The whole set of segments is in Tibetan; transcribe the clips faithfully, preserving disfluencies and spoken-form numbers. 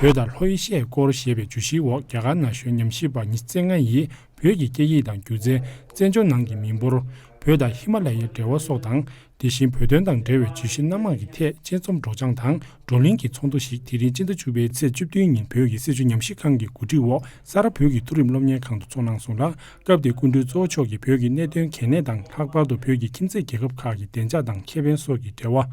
བོད་དང་ལྷོ་ཨེ་ཤི་ཡའི་སྐོར་ཞེས་པའི་བརྗོད་གཞིའི་འོག་རྒྱ་གར་ན་གཞོན་ཉམས་ཞིབ་པ་ཉི་ཤུ་རྩ་ལྔ་ཡིས་བོད་ཀྱི་སྐད་ཡིག་དང་སྒྱུ་རྩལ། བཙན་བྱོལ་ནང་གི་མི་འབོར། བོད་དང་ཧི་མ་ལ་ཡའི་འབྲེལ་བ་སོགས་དང་། དེ་བཞིན་བོད་དོན་དང་འབྲེལ་བའི་བརྗོད་གཞི་སྣ་མང་གི་ཐད་དཔྱད་རྩོམ་སྒྲོག་སྦྱང་དང་བགྲོ་གླེང་གི་ཚོགས་འདུ་ཞིག་དེ་རིང་སྤྱི་ཟླ་བཅུ་པའི་ཚེས་བཅུ་བདུན་ཉིན་བོད་ཀྱི་སྲིད་བྱུས་ཉམས་ཞིབ་ཁང་གི་གོ་སྒྲིག་འོག་ས་རཱ་བོད་ཀྱི་མཐོ་རིམ་སློབ་གཉེར་ཁང་དུ་ཚོགས་གནང་སོང་ལ། སྐབས་དེའི་སྐུ་མགྲོན་གཙོ་བོ་མཆོག་གིས་བོད་ཀྱི་གནད་དོན་གལ་གནད་དང་ལྷག་པར་དུ་བོད་ཀྱི་ཁྱིམ་མཚེས་རྒྱལ་ཁབ་ཁག་གི་བདེ་འཇགས་དང་ཁེ་ཕན་སོགས་ཀྱི་འབྲེལ་བ་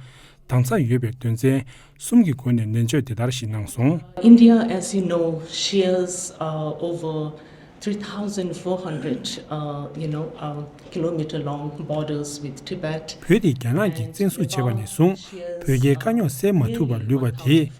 དྭངས་གཙང་ཡོད་པའི་དོན་ཚན་གསུམ་གྱི་སྒོ་ནས་ནན་བརྗོད་དེ་ལྟར་ཞིག་གནང་སོང་། India, as you know, shares uh, over three thousand four hundred, uh, you know, uh, kilometer long borders with Tibet. བོད་དེ་རྒྱ་ནག་གིས་བཙན་བཟུང་བྱས་པ་ནས་བཟུང་བོད་རྒྱའི་དཀའ་རྙོག་སེལ་མ་ཐུབ་པར་ལུས་པ་དེས།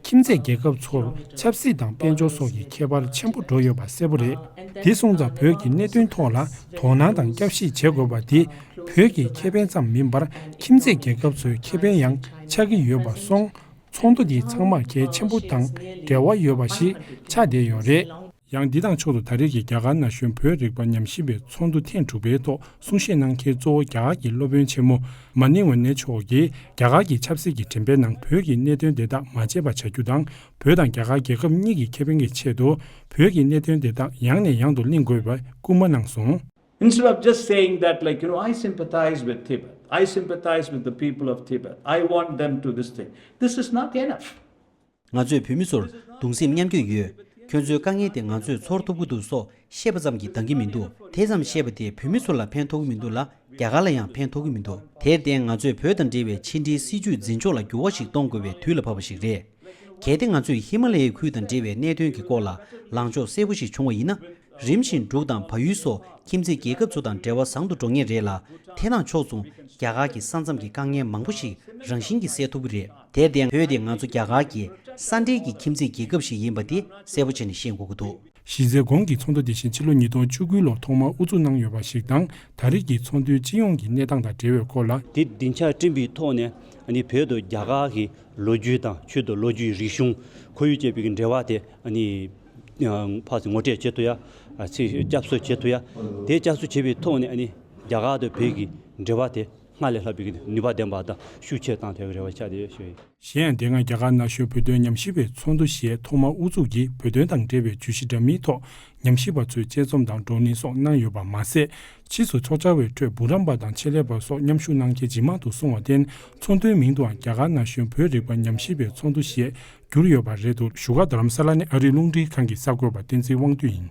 ཁྱིམ་མཚེས་རྒྱལ་ཁབ་ཚོར་ཆབ་སྲིད་དང་དཔལ་འབྱོར་སོགས་ཀྱི་ཁྱད་པར་ཆེན་པོ་འགྲོ་ཡོད་པ་གསལ་པོ་རེད། དེ་སོང་ཙང་བོད་ཀྱི་གནད་དོན་ཐོག་ལ་དོ་སྣང་དང་བསྐྱར་ཞིབ་བྱེད་དགོས་པ་དེ་བོད་ཀྱི་ཁེ་ཕན་ཙམ་མིན་པར་ཁྱིམ་མཚེས་རྒྱལ་ཁབ་ཚོའི་ཁེ་ཕན་ཡང་ཆགས་ཀྱི་ཡོད་པ་སོང་། ཚོགས་འདུ་འདི་ཚང་མར་གལ་ཆེན་པོ་དང་འབྲེལ་བ་ཡོད་པ་ཞིག་ཆགས་བསྡད་ཡོད་རེད། ཡང་འདི་དང་ཕྱོགས་སུ་ད་རེས་ཀྱི་རྒྱ་གར་ན་གཞོན་བོད་རིག་པ་ཉམས་ཞིབ་པའི་ཚོགས་འདུ་ཐེངས་དྲུག་པའི་ཐོག་གསུང་བཤད་གནང་མཁན་གཙོ་བོ་རྒྱ་གར་གྱི་སློབ་དཔོན་ཆེན་མོ་མ་ཎི་ཝན་ནེ་མཆོག་གིས་རྒྱ་གར་གྱི་ཆབ་སྲིད་ཀྱི་དྲན་པའི་ནང་བོད་ཀྱི་གནད་དོན་དེ་དག་མ་བརྗེད་པ་བྱ་རྒྱུ་དང་། བོད་དང་རྒྱ་གར་རྒྱལ་ཁབ་གཉིས་ཀྱི་ཁེ་ཕན་གྱི་ཆེད་དུ་བོད་ཀྱི་གནད་དོན་དེ་དག་ཡང་ནས་ཡང་དུ་གླེང་དགོས་པར་སྐུལ་མ་གནང་སོང་། Instead of just saying that, like, you know, I sympathize with Tibet, I sympathize with the people of Tibet, I want them to this thing, this is not enough. ང་ཚོས་བོད་མི་ཚོར་གདུང་སེམས་མཉམ་སྐྱེད་ཡོད། ཁྱོད་ཚོའི་དཀའ་ངལ་དེ་ང་ཚོས་ཚོར་ཐུབ་ཀྱི་འདུག་སོགས་བཤད་པ་ཙམ་གྱིས་འདང་གི་མི་འདུག་དེ་ཙམ་བཤད་པ་དེས་བོད་མི་ཚོ་ལ་ཕན་ཐོགས་ཀྱི་མི་འདུག་ལ། རྒྱ་གར་ལ་ཡང་ཕན་ཐོགས་ཀྱི་མི་འདུག་དེར་བརྟེན་ང་ཚོས་བོད་དང་འབྲེལ་བའི་ཕྱི་འབྲེལ་སྲིད་ཇུས་འཛིན་ཕྱོགས་ལ་འགྱུར་བ་ཞིག་གཏོང་དགོས་པའི་དུས་ལ་བབ་པ་ཞིག་རེད། གལ་ཏེ་ང་ཚོས་ཧི་མ་ལ་ཡའི་ཁུལ་དང་འབྲེལ་བའི་གནད་དོན་གྱི་སྐོར་ལ་ལངས་ཕྱོགས་གསལ་པོ་ཞིག་བྱུང་བ་ཡིན་ན། རིམ་བཞིན་འབྲུག་དང་བལ་ཡུལ་སོགས་ཁྱིམ་མཚེས་རྒྱལ་ཁབ་ཚོ་དང་འབྲེལ་བ་བཟང་དུ་འགྲོ་ངེས་རེད་ལ། དེ་དང་ཕྱོགས་མཚུངས་རྒྱ་གར་གྱི་ས་མཚམས་ཀྱི་དཀའ་ངལ་མང་པོ་ཞིག་རང་བཞིན་གྱིས་སེལ་ཐུབ་ཀྱི་རེད། དེར་བརྟེན་བོད་དེ་ང་ཚོ་རྒྱ་གར་གྱི་ས་འབྲེལ་གྱི་ཁྱིམ་མཚེས་རྒྱལ་ཁབ་ཞིག་ཡིན་པ་དེ་གསལ་པོ་བྱས་ནས་ཤེས་དགོས་ཀྱི་འདུག་གཞི་རྩའི་གོང་གི་ཚོགས་འདུ་དེ་བཞིན་ཕྱི་ལོ་ཉིས་སྟོང་བཅུ་དགུ་ལོར་ཐོག་མར་དབུ་འཛུགས་གནང་ཡོད་པ་ཞིག་དང་། ད་རེས་ཀྱི་ཚོགས་འདུའི་སྤྱི་ཡོངས་ཀྱི་གནས་སྟངས་དང་འབྲེལ་བའི་སྐོར་ལ། དེ་སྡིངས་ཆ་བསྐྲུན་པའི་ཐོག་ནས་ཨ་ནི་བོད་དང་རྒྱ་གར་གྱི་ལོ་རྒྱུས་དང་ཆོས་དང་ལོ་རྒྱུས་རིག་གཞུང་ཁོར་ཡུག་བཅས་པའི་འབྲེལ་བ་དེ་ཨ་ནི་ཕར་ཚུར་ངོ་སྤྲོད་བྱེད་ཐུབ་ཡ། ཨ་ཚིག་བསྐྱར་གསོ་བྱེད་ཐུབ་ཡ། དེ་བསྐྱར་གསོ་བྱེད་པའི་ཐོག་ནས་ཨ་ནི་རྒྱ་གར་དང་བོད་ཀྱི་འབྲེལ་བ་དེ་སྔར་ལས་ལྷག་པའི་ནུས་པ་ལྡན་པ་དང་ཤུགས་ཆེར་བཏང་ཐུབ་ཡ་གི་རེ་བ་ཆགས་བསྡད་ཡོད་ཞུ་ཡིན། གཞན་ཡང་དེ་སྔ་རྒྱ་གར་ན་གཞོན་བོད་དོན་ཉམས་ཞིབ་པའི་ཚོགས་འདུ་ཞེས་ཐོག་མར་དབུ་འཛུགས་ཀྱིས་བོད་དོན་དང་འབྲེལ་བའི་བརྗོད་གཞི་འདྲ་མིན་ཐོག་ཉམས་ཞིབ་པ་ཚོས་དཔྱད་རྩོམ་དང་བགྲོ་གླེང་སོགས་གནང་ཡོད་པ་མ་ཟད། ཕྱིས་སུ་ཚོགས་བཅར་བའི་ཁྲོད་འབུམ་རམས་པ་དང་ཆེད་ལས་པ་སོགས་མཉམ་ཞུགས་གནང་མཁན་ཇི་མང་དུ་སོང་བར་བརྟེན། ཚོགས་འདུའི་མིང་དུའང་རྒྱ་གར་ན་གཞོན་བོད་རིག་པ་ཉམས་ཞིབ་པའི་ཚོགས་འདུ་ཞེས་བསྒྱུར་ཡོད་པ་རེད་འདུག་བཞུགས་སྒར་རྡ་རམ་ས་ལ་ནས་ཨ་རིའི་རླུང་འཕྲིན་ཁང་གི་གསར་འགོད་པ་བསྟན་འཛིན་དབང་འདུས་ཡིན།